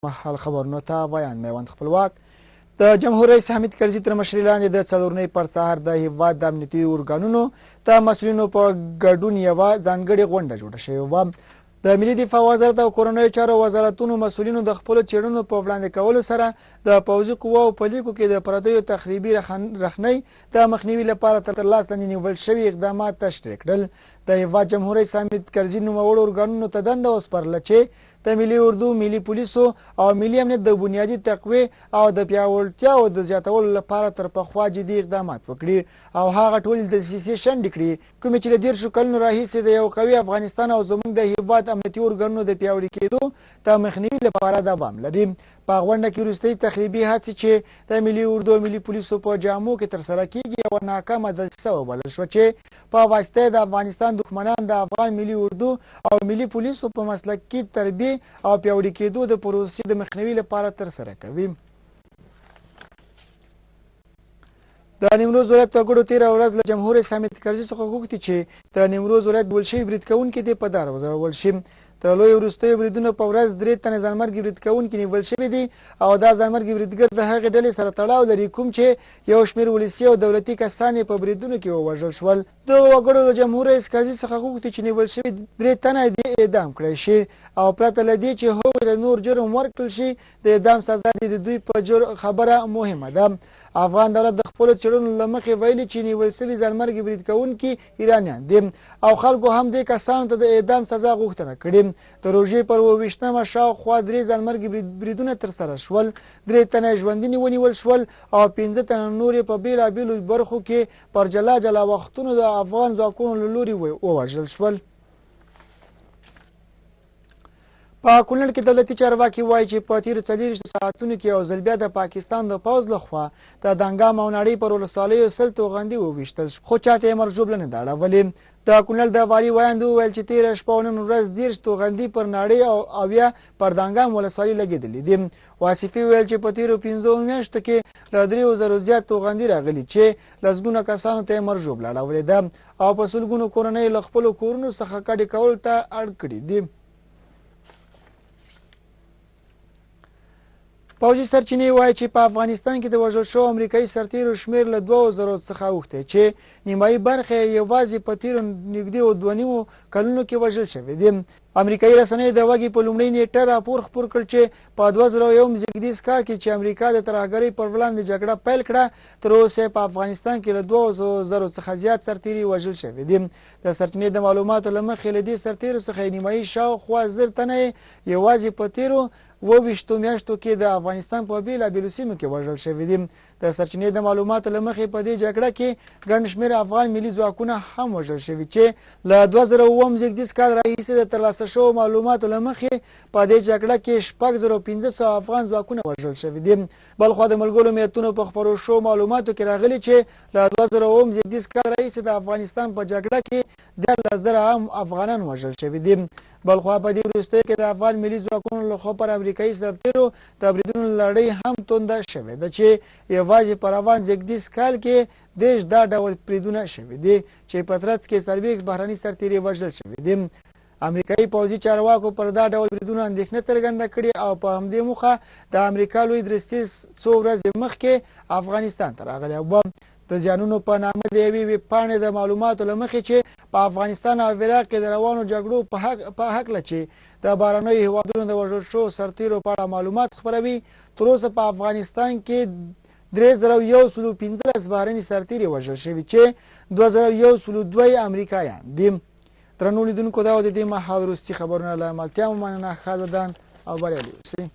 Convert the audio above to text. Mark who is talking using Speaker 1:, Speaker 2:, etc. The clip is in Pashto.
Speaker 1: مهال خبرونو ته ویاند میوند خپلواک. د جمهور رئیس حامد کرزي تر مشرۍ لاندې د څلورنۍ پر سهار د هیواد د امنیتي ارګانونو د مسؤلینو په ګډون یوه ځانګړې غونډه جوړه شوې وه. د ملي دفاع وزارت او کورنیو چارو وزارتونو مسؤلینو د خپلو څېړنو په وړاندې کولو سره د پوځي قواو په لیکو کې د پردیو تخریبي رخنۍ د مخنیوي لپاره تر لاس لاندې نیول شوي اقدامات تشریح کړل. د هیواد جمهور رئیس حامد کرزي نوموړو ارګانونو ته دنده وسپارله چې د ملي اردو، ملي پولیسو او ملي امنیت د بنیادي تقویې او د پیاوړتیاو د زیاتولو لپاره تر پخوا جدي اقدامات وکړي او هغه ټولې دسیسې شنډې کړي کومې چې له 30 کلونو راهیسې د یو قوي افغانستان او زموږ د هیواد امنیتي ارګانونو د پیاوړي کېدو د مخنیوي لپاره دوام لري. په غونډه کې وروستۍ تخریبي هڅې چې د ملي اردو او ملي پولیسو په جامو کې ترسره کېږي یوه ناکامه دسیسه وبلل شوه چې په واسطه یې د افغانستان دښمنان د افغان ملي اردو او ملي پولیسو په مسلکي تربیې او پیاوړي کېدو د پروسې د مخنیوي لپاره ترسره کوي. د نیمروز ولایت وګړو تېره ورځ له جمهور رئیس حامد کرزي څخه غوښتي چې د نیمروز ولایت نیول شوي برید کوونکي دې په دار وځړول شي. د لویو وروستیو بریدونو په ورځ درې تنه ځانمرګي برید کوونکي نیول شوي دي او دا ځانمرګي بریدګر د هغې ډلې سره تړاو لري کوم چې یو شمېر ولسي او دولتي کسان یې په بریدونو کې ووژل شول. دغو وګړو د جمهور رئیس کرزي څخه غوښتي چې نیول شوي درې تنه دې اعدام کړای شي او پرته له دې چې هغوی ته نور جرم ورکړل شي د اعدام سزا دې د دوی په جرم خبره مهمه ده. افغان دولت د خپلو څېړنو له مخې ویلي چې نیول شوي ځانمرګي برید کوونکي ایرانیان دي او خلکو هم دې کسانو ته د اعدام سزا غوښتنه کړې. د روژې پر 27مه شاوخوا درې ځانمرګي بریدونه ترسره شول، درې تنه یې ژوندي ونیول شول او پنځه تنه نور یې په بېلابېلو برخو کې پر جلا جلا وختونو د افغان ځواکونو له لوري ووژل شول. په کونړ کې دولتي چارواکي وایي چې په تیرو 24 ساعتونو کې یو ځل بیا د پاکستان د پوځ لخوا د دانګام او ناړۍ پر ولسوالیو 100 توغندي وویشتل شو، خو چاته یې مرګ ژوبله نه ده اړولې. د کونړ د والي ویاند وویل چې تېره شپه او نن ورځ 30 توغندي پر ناړۍ او 70 پر دانګام ولسوالي لګېدلي دي. واصفي وویل چې په تېرو 5 میاشتو کې له 3000 زیات توغندي راغلي چې لسګونه کسانو ته یې مرګ ژوبله اړولې ده او په سلګونو کورنۍ له خپلو کورونو څخه کډې کولو ته اړ کړي دي. پوځي سرچینې وایي چې په افغانستان کې د وژل شوو امریکایي سرتیرو شمېر له 2000 څخه اوښتی چې نیمایي برخه یې یوازې په تېرو نږدې 2.5 کلونو کې وژل شوې دي. امریکایي رسنیو د وږي په لومړۍ نیټه راپور خپور کړ چې په 2001 زیږدیز کال کې چې امریکا د ترهګرۍ پر وړاندې جګړه پیل کړه تر اوسه په افغانستان کې له 2000 څخه زیات سرتیري وژل شوي دي. د سرچینې د معلوماتو له مخې له دې سرتیرو څخه یې نیمایي شاوخوا 1000 تنه یې یوازې په تېرو 27 میاشتو کې د افغانستان په بېلابېلو سیمو کې وژل شوي دي. د سرچینې د معلوماتو له مخې په دې جګړه کې ګڼ شمېر افغان ملي ځواکونه هم وژل شوي چې له 2007 زېږدیز کال راهیسې د ترلاسه شوو معلوماتو له مخې په دې جګړه کې 6500 افغان ځواکونه وژل شوي دي. بلخوا د ملګرو ملتونو په خپرو شوو معلوماتو کې راغلي چې له 2007 زېږدیز کال راهیسې د افغانستان په جګړه کې 13,000 عام افغانان وژل شوي دي. بلخوا په دې وروستیو کې د افغان ملي ځواکونو لخوا پر امریکایي سرتیرو د بریدونو لړۍ هم تونده شوې ده چې یوازې په روان زېږدیز کال کې 30 دا ډول بریدونه شوي دي چې په ترڅ کې 40 بهرني سرتیري وژل شوي دي. امریکایي پوځي چارواکو پر دا ډول بریدونو اندېښنه څرګنده کړې او په همدې موخه د امریکا لوی درستیز څو ورځې مخکې افغانستان ته راغلی و. د زیانونو په نامه د یوې ویب پاڼې د معلوماتو له مخې چې په افغانستان او عراق کې د روانو جګړو په هکله چې د بهرنیو هیوادونو د وژل شوو سرتیرو په اړه معلومات خپروي، تر اوسه په افغانستان کې 3115 بهرني سرتیري وژل شوي چې 2102 یې امریکایان دي. درنو لیدونکو، دا و د دې مهال وروستي خبرونه. له ملتیا مو مننه. ښاد ودان او بریالي اوسئ.